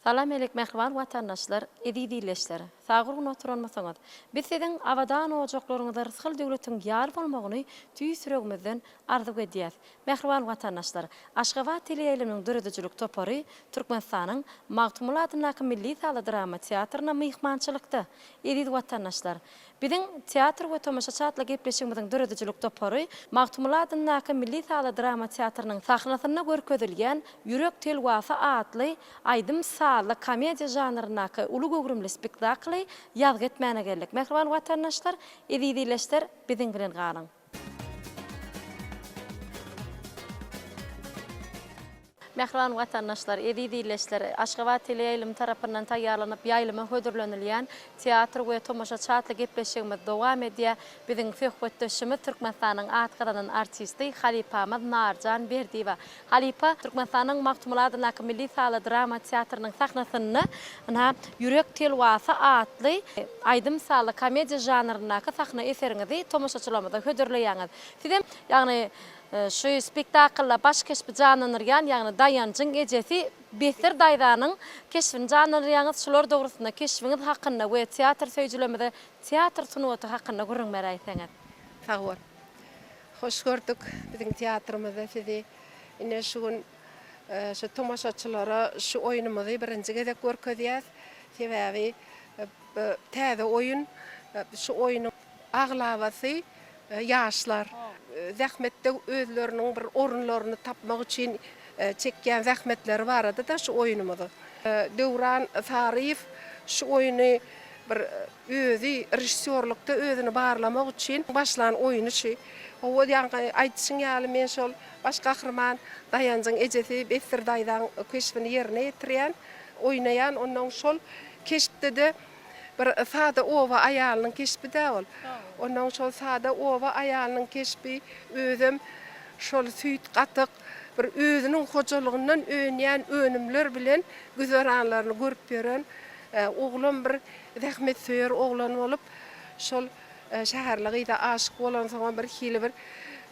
Salam alik mähriban watandaşlar, eziz ildeşler! Sag-gurgun oturanmysyňyz? Biz siziň abadan ojaklaryňyzda rysgal-döwletiň ýar bolmagyny tüýs ýüregimizden arzuw edýäs. Mähriban watandaşlar, Aşgabat teleýaýlymynyň döredijilik topary Türkmenistanyň Magtymguly adyndaky Milli sazly drama teatrynda myhmançylykda. Eziz watandaşlar, biziň Teatr we tomaşaçy atly gepleşigimiziň döredijilik topary Magtymguly adyndaky Milli sazly drama teatrynyň sahnasynda görkezilýän Ýürek telwasy atly aýdym-sazly komediýa žanryndaky uly göwrümli spektakly ýazgy etmäne geldik. Mähriban watandaşlar, eziz ildeşler, biziň bilen galyň! Mähriban watandaşlar, eziz ildeşler, Aşgabat teleýaýlymy tarapyndan taýýarlanyp, ýaýlyma hödürlenilýän Teatr we tomaşaçy atly gepleşigimiz dowam edýär. Biziň söhbetdeşimiz Türkmenistanyň at gazanan artisti, halypamyz Narjan Berdiýewa. Halypa, Türkmenistanyň Magtymguly adyndaky Milli sazly drama teatrynyň sahnasynda ynha, Ýürek telwasy atly aýdym-sazly komediýa žanryndaky sahna eseriňizi tomaşaçylarymyza hödürleýäňiz. Sizem, ýagny, şu spektaklda baş keşbi janlandyrýan, ýagny Daýanjyň ejesi Besir daýzanyň keşbini janlandyrýaňyz, şular dogrusynda, keşbiňiz hakynda we teatr söýüjilerimize teatr sungaty hakynda gürrüň beräýseňiz. Sag bol. Hoş gördük biziň teatrymyzda sizi. Ine şu gün şu tomaşaçylara şu oýnumyzy birinji gezek görkezýäs. Sebäbi täze oýun. Şu oýnuň aglabasy ýaşlar. Zähmetde özleriniň bir orunlaryny tapmak üçin çekýän zähmetleri barada-da şu oýnumyz. Döwran Saryýew şu oýny bir Özi režissýorlykda özüni barlamak üçin başlan oýny şü. Hawa, ýaňky aýdyşyň ýaly men şol baş gahryman Daýanjyň ejesi Bessir daýzaň keşbini ýerine ýetirýän, oýnaýan. Onnoň şol keşpde-de bir sada oba aýalynyň keşbi-dä ol. Onnoň şol sada oba aýalynyň keşbi, özem şol süýt, gatyk, bir özüniň hojalygyndan önýän önümler bilen güzeranlaryny görüp ýören oglam bir Zähmetsöýer oglan bolup, şol şäherli gyza aşyk bolansoňam birhili bir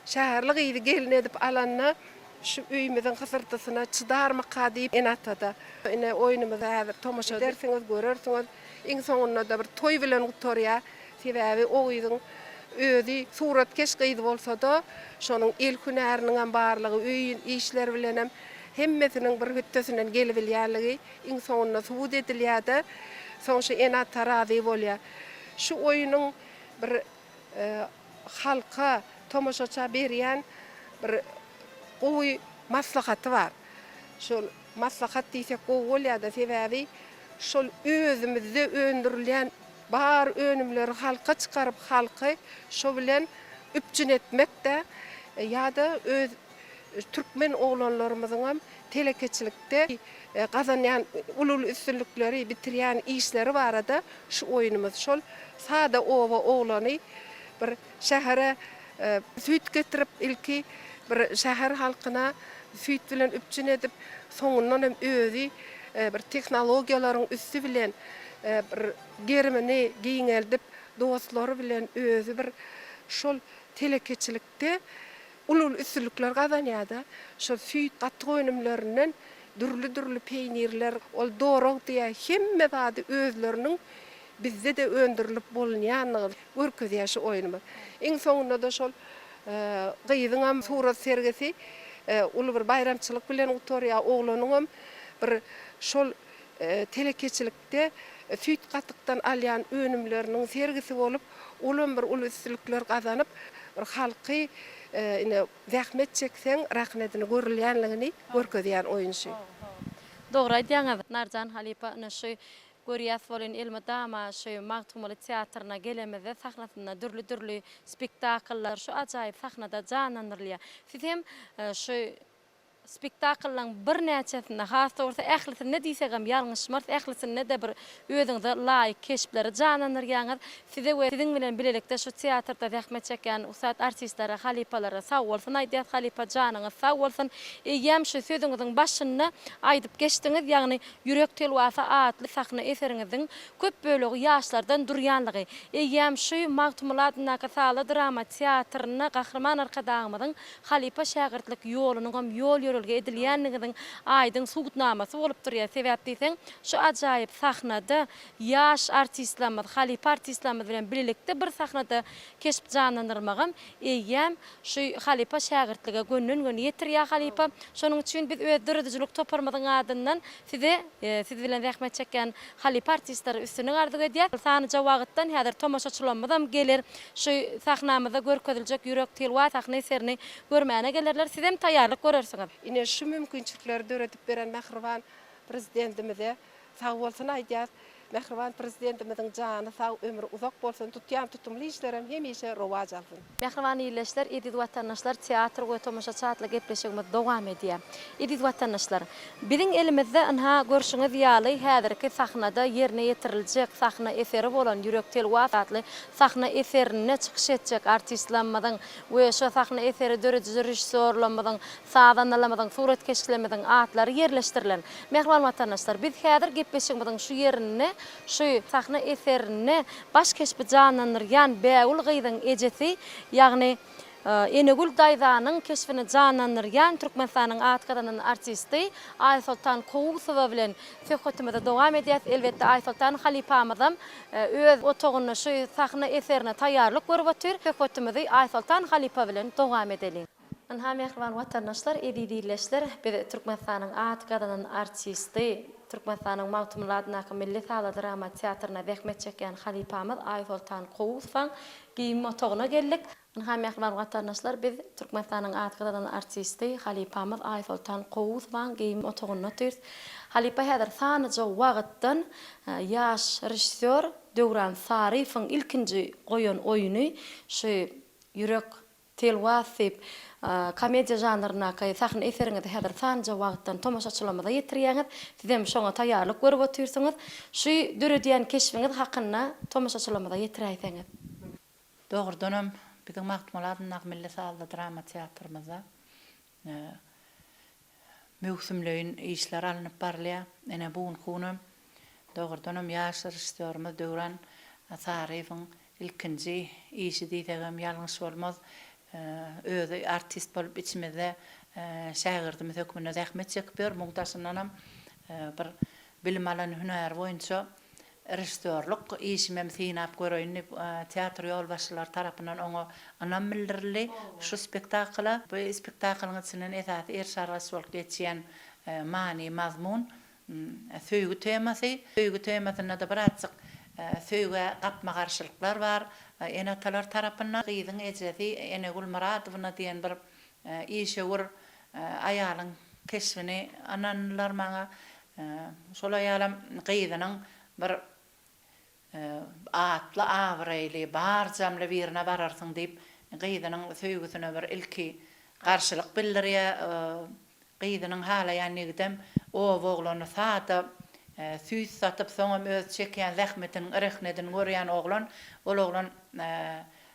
şäherli gyzy gelin edip alanda şu öýümiziň hysyrdysyna çydarmyka diýip ene-ata-da. Ine, oýnumyza häzir tomaşa edersiňiz, görersiňiz. Iň soňunda-da bir toý bilen gutarýar. Sebäbi o gyzyň özi suratkeş gyz bolsa-da, şonuň el hünäriniňem barlygy, öý işleri bilenem hemmesiniň bir hötdesinden gelibilýänligi Iň soňunda subut edilýär-de, soň şu ene-ata razy bolýar. Şu oýnuň bir halka, tomaşaça berýän bir gowy maslahaty bar. Şol maslahat diýsek gowy bolýar-da, sebäbi şol özümizde öndürilýän bar önümleri halka çykaryp, halky şo bilen üpjün etmek-de ýa-da öz Türkmen oglanlarymyzyňam telekeçilikde gazanýan uly-uly üstünlikleri, bitirýän işleri barada şu oýnumyz. Şol sada oba oglany bir şähere süýt getirip, ilki bir şäher halkyna süýt bilen üpjün edip, soňundan hem özi bir tehnologiýalaryň üsti bilen bir gerimini giňeldip, dostlary bilen özi bir şol telekeçilikde uly-uly üstünlikler gazanýar-da. Şol süýt, gatyk önümlerinden dürli-dürli peýnirler, ol dorag diýýär, hemme zady özleriniň bizde-de öndürilip bolunýandygyny görkezýär şu oýnumyz. Iň soňunda-da şol gyzyňam surat sergisi uly bir baýramçylyk bilen gutarýar, oglanyňam bir şol telekeçilikde süýt-gatykdan alýan önümleriniň sergisi bolup, olam bir uly üstünlikler gazanyp, bir halky ine zähmet çekseň rahnedini görülýänligini görkezýän oýunçy. Dogry aýdýaňyz, Narjan halypa, ine şu görýäs welin elmydama şu Magtymguly teatryna gelemizde sahnasynda dürli-dürli spektakllar şu ajaýyp sahnada janlandyrylýar. Siz hem şu Spektakllaryň birnäçesinde, has dogrusy ählisinde diýsegem ýalňyşmarys, ählisinde-de bir özüňize laýyk keşpleri janlandyrýaňyz. Size we siziň bilen bilelikde şu teatrda zähmet çekýän ussat artistlere, halypalara sagbolsun aýdýas. Halypa janyňyz sag bolsun. Eýýäm şu sözüňiziň başynda aýdyp geçdiňiz, ýagny Ýürek telwasy atly sahna eseriňiziň köp bölegi ýaşlardan durýanlygy. Eýýäm şu Magtymguly adyndaky sazly drama teatrynda Gahryman Arkadagymyzyň Halypa-şägirtlik ýolunyňam ýol-ýörelgesi. görelde edilýändigiňiziň aýdyň subutnamasy bolup durýar. Sebäp diýseň, şu ajaýyp sahnada ýaş artistlerimiz, halypa artistlerimiz bilen bilelikde bir sahnada keşp janlandyrmagam eýýäm şu halypa şägirtlige gönden-göni ýetirýär halypa. Şonuň üçin biz öz döredijilik toparymyzyň adyndan size, siz bilen zähmet çekýän halypa artistlere üstünlik arzuw edýäs. Sanyja wagtdan häzir tomaşaçylarymyzam geler, şu sahnamyzda görkeziljek Ýürek telwa sahna eserini görmäne gelerler. Sizem taýýarlyk görersiňiz. Ine şu mümkinçilikleri döredip beren mähriban Prezidentimize Sag bolsun aýdýas. Mähriban Prezidentimiziň jany sag, ömri uzak bolsun, tutýan tutumly işlerem hemişe rowaç alsyn. Mähriban ildeşler, eziz watandaşlar, teatr we tomaşaçy atly gepleşigimiz dowam edýär. Eziz watandaşlar, biziň elimizde ynha görşüňiz ýaly häzirki sahnada ýerine ýetiriljek sahna eseri bolan Ýürek telwas atly sahna eserinde çykyş etjek artistlerimiziň we şo sahna eseri dörediji režissýorlarymyzyň, sazandalarymyzyň, suratkeşlerimiziň atlary ýerleşdirilen. Mähriban watandaşlar, biz häzir gepleşigimiziň şu ýerinde şu sahna eserinde baş keşbi janlandyrýan Bägül gyzyň ejesi, ýagny Enegül daýzanyň keşbini janlandyrýan Türkmenistanyň at gazanan artisti Aýsoltan Kowusowa bilen söhbetimizi dowam edýäs. Elbetde, Aýsoltan halypamyzam öz otagynda şu sahna eserine taýýarlyk görüp otyr. Söhbetimizi Aýsoltan halypa bilen dowam edeliň. Ynha, mähriban watandaşlar, eziz ildeşler, biz Türkmenistanyň at gazanan artisti, Türkmenistanyň Magtymguly adyndaky Milli sazly drama teatrynda zähmet çekýän halypamyz Aýsoltan Kowusowaň geýim otagyna geldik. Ynha, mähriban watandaşlar, biz Türkmenistanyň at gazanan artisti, halypamyz Aýsoltan Kowusowaň geýim otagynda otyrys. Halypa häzir sanyja wagtdan ýaş režissýor Döwran Saryýewiň ilkinji goýan oýuny şu Ýürek Telwas diýip, komediýa žanryndaky sahna eseriňizi häzir sanlyja wagtdan tomaşaçylarymyza ýetirýäňiz. Sizem şoňa taýýarlyk görüp otyrsyňyz. Şu döredýän keşbiňiz hakynda tomaşaçylarymyza ýetiräýseňiz. Dogrudanam, biziň Magtymguly adyndaky milli sazly drama teatrymyzda möwsümleýin işler alnyp barylýar. Ine, bu günki günem, dogrudanam, ýaş režissýorymyz Döwran Saryýewiň Ilkinji işi diýsegem ýalňyş bolmaz. Özi artist bolup içimizde şägirdimiz hökmünde zähmet çekip ýör. Muň daşyndanam bir bilim alan hünäri boýunça režissýorlyk işimem synap göreýin diýip teatr ýolbaşçylary tarapyndan oňa ynam bildirildi şu spektakla. Bu spektaklyň içinden esasy eriş-argaç bolup geçýän many-mazmun Söýgi temasy. Söýgi temasynda-da birazjyk söýgä gapma-garşylyklar bar ene-atalar tarapyndan. Gyzyň ejesi Enegül Myradowna diýen bir işewür aýalyň keşbini ynandylar maňa. Şol aýalam gyzynyň bir atly-abraýly, barjamly birine bararsyň diýip, gyzynyň söýgüsine bir ilki garşylyk bildirýär. Gyzynyň halaýan ýigidem oba oglany, sada, süýt satyp, soňam öz çekýän zähmetiniň rehnedini görýän oglan. Ol oglan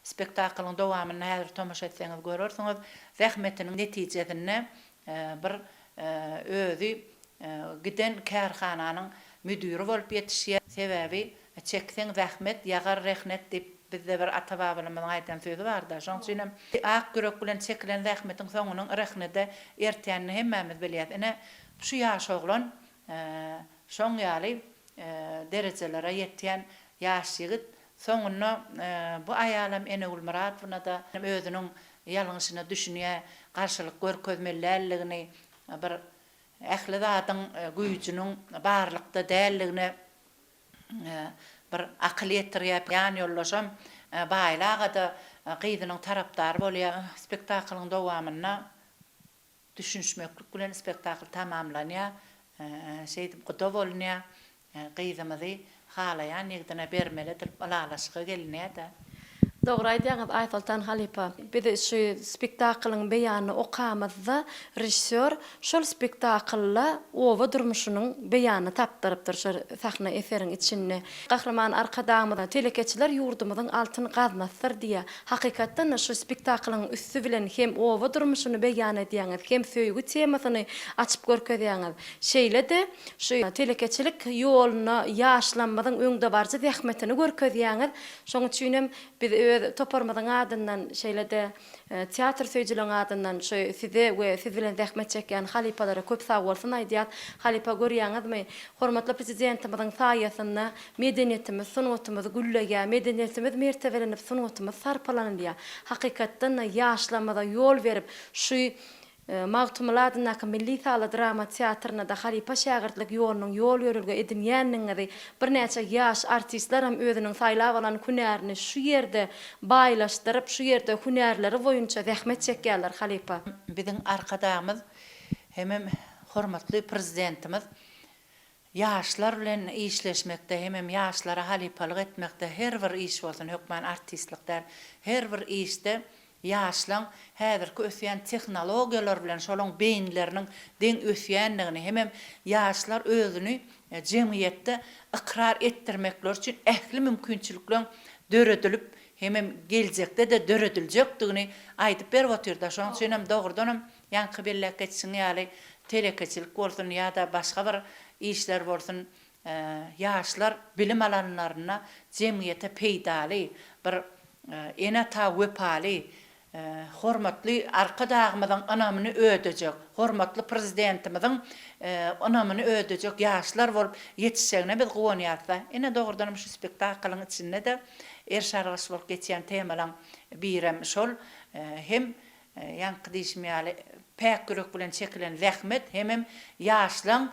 spektaklyň dowamynda häzir tomaşa etseňiz görersiňiz, zähmetiniň netijesinde bir özi giden kärhananyň müdiri bolup ýetişýär. Sebäbi çekseň zähmet, ýagar rehnet diýip bizde bir ata-babalarymyzyň aýdan sözi bar-da. Şonuň üçin hem ak ýürek bilen çekilen zähmetiň soňunyň rehnede ertýänini hemmämiz bilýäs. Ine, şu ýaş oglan şoň ýaly derejelere ýetýän ýaş ýigit. Soňunda bu aýalam Enegül Myradowna-da özüniň ýalňyşyna düşünýär, garşylyk görkezmeli däldigini, bir ähli zadyň güýjüniň barlykda däldigine bir akyl ýetirýär. Ýan ýoldaşam Baýly aga-da gyzynyň tarapdary bolýar. Spektaklyň dowamynda Düşünişmeklik bilen spektakl tamamlanýar. Şeýdip guda bolunýar. Gyzymyzy halaýan ýigdine bermeli edilip ylalaşyga gelinýär-de. Dogry aýdýaňyz Aýsoltan halypa. Biz şu spektaklyň beýanyny okamyzda režissýor şol spektaklda oba durmuşynyň beýanyny tapdyrypdyr şol sahna eseriň içinde. Gahryman Arkadagymyz telekeçiler ýurdumyzyň altyn gaznasydyr diýýär. Hakykatdan-da şu spektaklyň üsti bilen hem oba durmuşyny beýan edýäňiz, hem söýgi temasyny açyp görkezýäňiz. Şeýle-de şu telekeçilik ýolunda ýaşlarymyzyň öňdebaryjy zähmetini görkezýäňiz. Şonuň üçin hem biz öz. Öz toparymyzyň adyndan, şeýle-de teatr söýüjileriň adyndan şu size we siz bilen zähmet çekýän halypalara köp sagbolsun aýdýas. Halypa görýäňizmi, hormatly Prezidentimiziň saýasynda medeniýetimiz, sungatymyz gülleýär, medeniýetimiz mertebelenip, sungatymyz sarpalanylýar. Hakykatdan-da ýaşlarymyza ýol berip, şu Magtymguly adyndaky Milli sazly drama teatrynda-da halypa-şägirtlik ýolunyň ýol-ýörelge edinýändigiňizi, birnäçe ýaş artistlerem özüniň saýlap alan hünärini şu ýerde baýlaşdyryp, şu ýerde hünärleri boýunça zähmet çekýärler, halypa. Biziň Arkadagymyz hemem hormatly Prezidentimiz ýaşlar bilen işleşmekde hemem ýaşlara halypalyk etmekde her bir iş bolsun, hökman artistlik däl, her bir işde Ýaşlaň häzirki ösýän tehnologiýalar bilen şolaň beýinleriniň deň ösýändigini hemem ýaşlar özüni jemgyýetde ykrar etdirmekleri üçin ähli mümkinçilikleň döredilip hemem geljekde-de dörediljekdigini aýdyp berip otyrda. Şonuň üçinem dogrudanam ýaňky belläp geçişiň ýaly telekeçilik bolsun ýa-da başga bir işler bolsun ýaşlar bilim alanlarynda jemgyýete peýdaly bir ene-ata wepaly, hormatly Arkadagymyzyň ynamyny ödejek, hormatly Prezidentimiziň ynamyny ödejek ýaşlar bolup ýetişjegine biz guwanýarys-da. Ine, dogrudanam şu spektaklyň içinde-de eriş-argaç bolup geçýän temalaň birem şol. Hem Ýaňky diýşim ýaly, päk ýürek bilen çekilen zähmet hemem ýaşlaň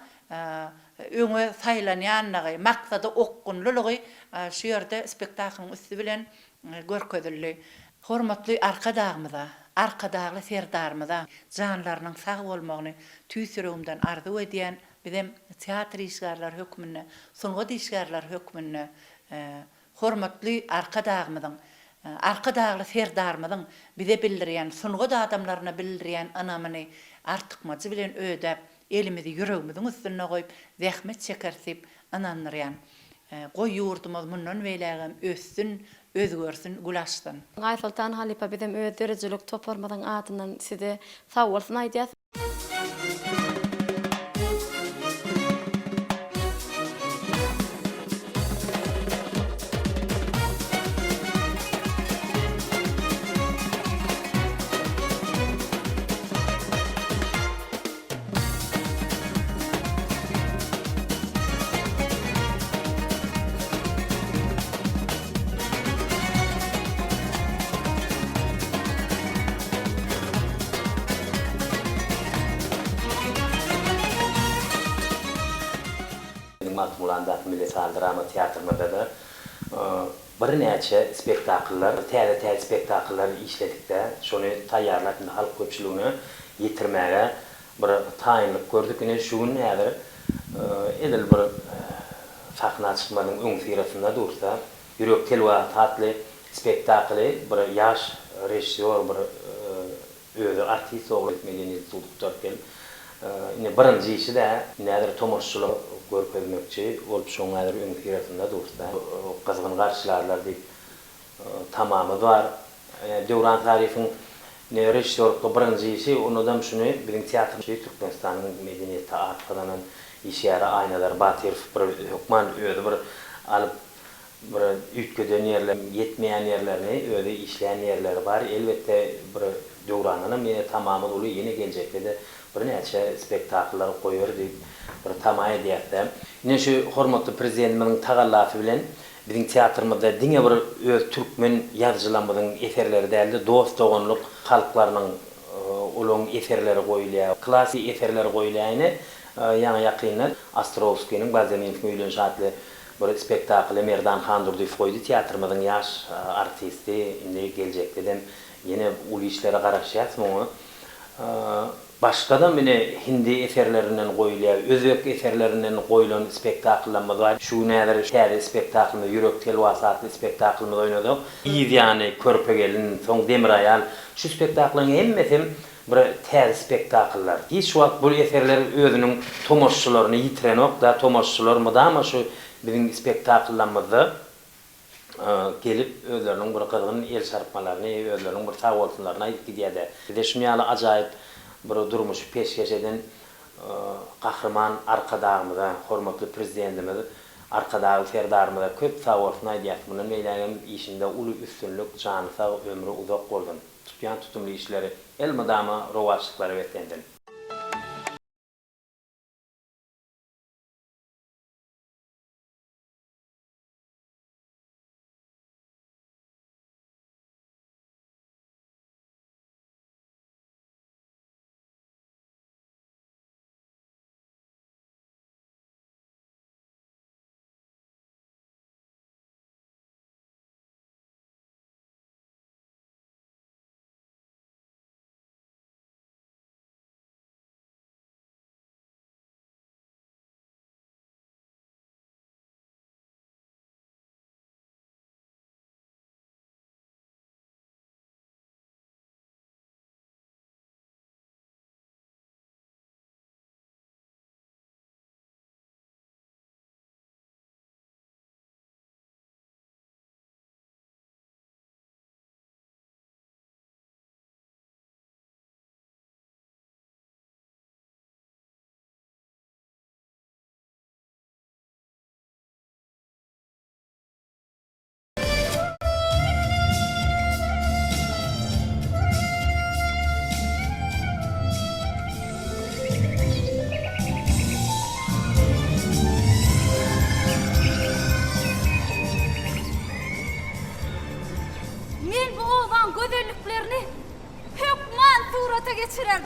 öňe saýlanýanlygy, maksada okgunlylygy şu ýerde spektaklyň üsti bilen görkezildi. Hormatly Arkadagymyza, Arkadagly Serdarymyza janlarynyň sag bolmagyny tüýs ýüregimden arzuw edýän, bizem teatr işgärleri hökmünde, sungat işgärleri hökmünde Hormatly Arkadagymyzyň, Arkadagly Serdarymyzyň bize bildirýän, sungat adamlaryna bildirýän ynamyny artykmajy bilen ödäp, elimizi ýüregimiziň üstünde goýup, zähmet çekeris diýip ynandyrýan. Goý, ýurdumyz mundan beýlägem össün, özgersin, gül açsyn! Aýsoltan halypa bizem öz döredijilik toparymyzyň adyndan size sagbolsun aýdýas. Biziň Magtymguly adyndaky Milli saz drama teatrymyzda-da birnäçe spektakllar, täze-täze spektakllar işledik-de, şony taýýarlap indi halk köpçüligine ýetirmäge bir taýynlyk gördük. Ine şu gün häzir edil bir sahna çykmazyň öňüsyrasynda dursa, Ýürek telwasy atly spektakly bir ýaş režissýor bir özi artist ogly medeniýet instituty gutaryp gelip, indi birinji işi-dä, indi häzir tomaşaçylara görkezmekçi bolup şoň häzir öňüsyrasynda dursa, gyzgyn garşylarlar diýip tamamyz bar. Döwran Saryýewiň režissýorlykda birinji işi, onadam şuny biziň teatr Türkmenistanyň medeniýetde at gazanan işgäri Aýnazar Batyrow bir hökman özi bir alyp bir üýtgeden ýerleri, ýetmeýän ýerlerini özi işlän ýerleri bar. Elbetde bir Döwrandanam ýene tamamyz uly, ýene geljekde-de birnäçe spektakllar goýar diýip bir tama edýäs-dä. Ine şu hormatly Prezidentimiziň tagallasy bilen Biziň teatrymyzda diňe bir öz türkmen ýazyjylarymyzyň eserleri däl-de, dost-doganlyk halklarynyň olaryň eserleri goýulýar. Klassiki eserler goýulýar. Ine, ýaňy-ýakynda Ostrowskiniň Balzaminowyň öýlenişi atly bir spektakly Merdan Handurdyýew goýdy. Teatrymyzyň ýaş artisti. Indi geljekde-dem ýene uly işlere garaşýas muňa. Başgadam ine hindi eserlerinden goýulýar, özbek eserlerinden goýlan spektakllarymyz bar. Şu gün häzir täze spektaklymyz Ýürek telwasy atly spektaklymyzy oýnadyk. Yz ýany Körpe gelin, soň Demir aýal. Şu spektakllaryň hemmesem bir täze spektakllar. Hiç wagt bu eserler özüniň tomaşaçylaryny ýitirenok-da, tomaşaçylar mydama şu biziň spektakllarymyzda gelip, özleriniň bir gyzgyn el çarpmalaryny, özleriniň bir sagbolsunlaryny aýdyp gidýär-de. Bize şuny ýaly ajaýyp bir durmuşy peşgeş eden Gahryman Arkadagymyza, hormatly Prezidentimiz. Arkadagly Serdarymyza köp sagbolsun aýdýas. Mundan beýlägem işinde uly üstünlik, jany sag, ömri uzak bolsun. Tutýan tutumly işleri elmydama rowaçlyklara beslensin. Men bu obaň gözelliklerini hökman surata geçirerin.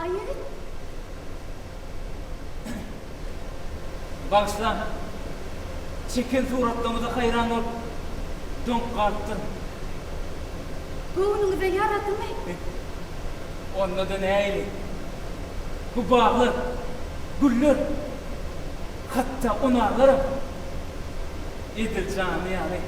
Aý ýigit. Bagyşlaň. Çeken suratlaryňyza haýran bolup, doňup galypdyryn. Göwnüňize ýaradymy? Onda-da nähili? Bu baglar, güller, hatda onarlaram edil janly ýaly.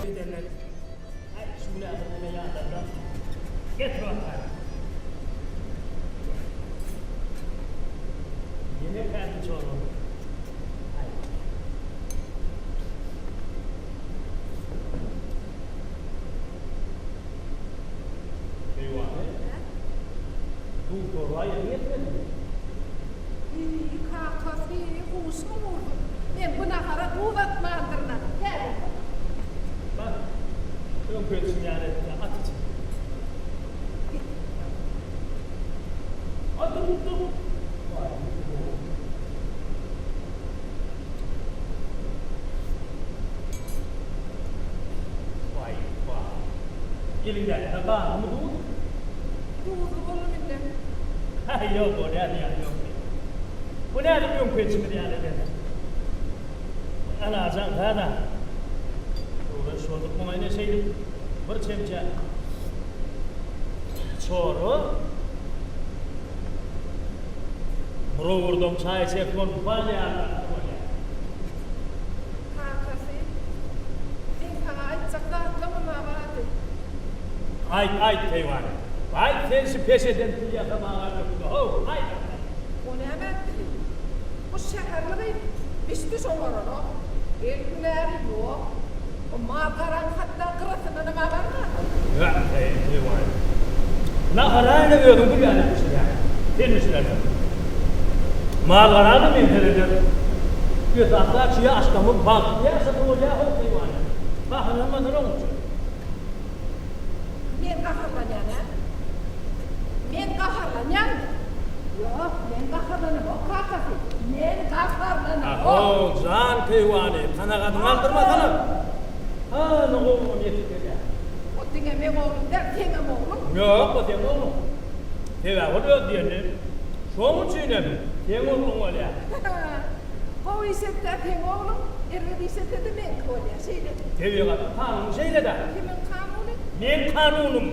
Edermen. Aý, şu gün-ä birneme ýandardan. Getir otary. Ýene kädi çorba. Aý. Keýwany. Duz çorba ýeriň ýetmedimi? Eý, kakasy, huşumy urduň. Men bu nahara duz atmandyryn-a. Häzir. Bar, öňki edişiň ýaly et-de, at içine. A dur dur. Waý waý. Eliňdäki galdymy duz? Duzly bolan indi. Haý ýok bolýar ýa ýok. Bu nädip öňki etişimiz ýaly ederler. Alajaň sada. Öwreniş bolduk muňa ine şeýdip bir çemçe çorba. Bir owurdam çaý içeris bolup bal ýaly datly bolýar. Kakasy, meň saňa aýtjak zatlamam-a bardy. Aýt, aýt, keýwany. Aýt, sen şu peşeden pil ýasamaga ökde-how, aýt, aýt. O näme etdigi? Bu şäherli gyz biş-düş oňaranok. El hünäri ýok. O mal-garaň hatda gyrasyndanam agarmandyr. Ýa-eý, keýwany. Nahar-a ine özüň bilýän edip bişirýäň. Sen bişirersiň. Mal-gara-da men sereder. Esasy zat şu ýaşlarymyz bagtly ýaşasa bolýar-how, keýwany. Gaharlanmasana oň üçin. Men gaharlanýan hä? Men gaharlanýanmy? Ýok, men gaharlanamok kakasy. Men gaharlanamok. Ahow, jan keýwany, kanagadyňy aldyrmasana. Hany oglum ýetip gelýär. O diňe meň oglum däl, seňem ogluň. Ýok, o seň ogluň. Sebäbi ol öz diýenli. Şoň üçinem seň ogluň bolýar. Gowy iş etse seň ogluň, erbet iş etse-de meňki bolýar, şeýlemi? Tebigatyň kanuny şeýle-dä. Kimiň kanuny? Meň kanunym.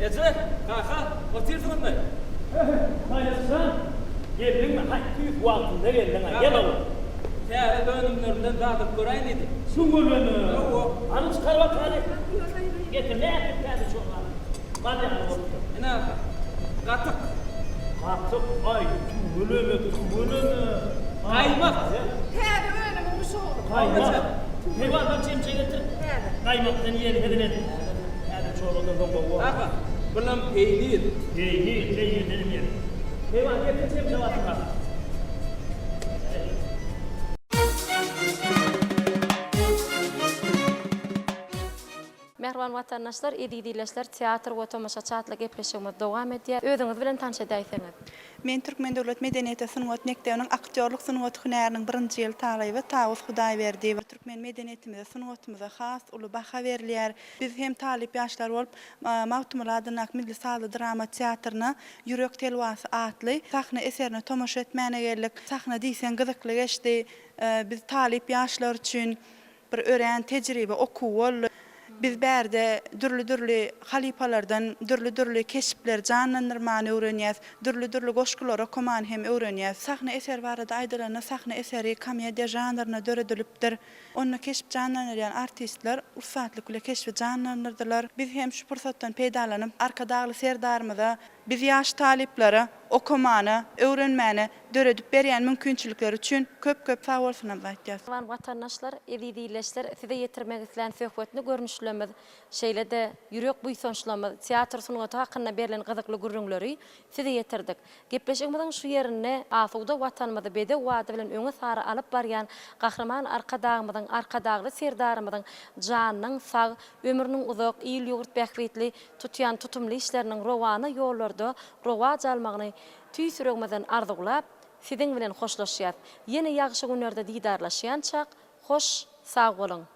Eje, kaka, otyrsyňyzmy? Taýaç jan, geldiňmi? Haý, tüýs wagtynda geldiň-ä, gel oglum. Täze önümlerimden dadyp göräýin diýdim. Şüweleme! Hawa. Hany çykar bakaly. Getir, nätdik täze çorbany? Bal ýaly bolupdyr. Ine, gatyk. Gatyk, aý, tüweleme, tüweleme. Gaýmak. Täze önümiňmiş oglum. Gaýmak. Peýwan, bir çemçe getir. Täze. Gaýmakdan iýeli hezil edip. Täze çorbadan soň gowy bolar. Kaka, bulam peýnir. Peýnir, peýnirdenem iýeli. Peýwan, getir çemçe batyrgap. Mähriban watandaşlar, eziz ildeşler, Teatr we tomaşaçy atly gepleşigimiz dowam edýär. Özüňiz bilen tanyş edäýseňiz. Men Türkmen döwlet medeniýet we sungat mekdebiniň aktýorlyk sungaty hünäriniň birinji ýyl talyby Tawus Hudaýberdiýewa. Türkmen medeniýetimize, sungatymyza has uly baha berilýär. Biz hem talyp ýaşlar bolup, Magtymguly adyndaky milli sazly drama teatryna Ýürek telwasy atly sahna eserine tomaşa etmäne geldik. Sahna diýseň gyzykly geçdi. Biz talyp ýaşlar üçin Bir örän tejribe okuw boldy. Biz bärde dürli-dürli halypalardan dürli-dürli keşpleri janlandyrmany öwrenýäs, dürli-dürli goşgulary okamany hem öwrenýäs. Sahna eseri barada aýdylanda, sahna eseri komediýa žanrynda döredilipdir. Onda keşp janlandyrýan artistler ussatlyk bile keşbi janlandyrdylar. Biz hem şu pursatdan peýdalanyp, Arkadagly Serdarymyza Biz ýaş talyplara okamana, öwrenmäne döredip berýän mümkinçilikleri üçin köp-köp sagbolsunymyzy aýtýas. Mähriban watandaşlar, eziz ildeşler, size ýetirmek islän söhbetli görnüşlerimiz, şeýle-de ýürek buýsançlarymyz, teatr sungaty hakynda berlen gyzykly gürrüňleri size ýetirdik. Gepleşigimiziň şu ýerinde asuda Watanymyzy bedew bady bilen öňe sary alyp barýan Gahryman Arkadagymyzyň, Arkadagly Serdarymyzyň janynyň sag, ömrüniň uzak, il-ýurt bähbitli tutýan tutumly işleriniň rowana ýollarda rowaç almagyny tüýs ýüregimizden arzuwlap, siziň bilen hoşlaşýas. Ýene ýagşy günlerde didarlaşýançak, hoş, sag boluň!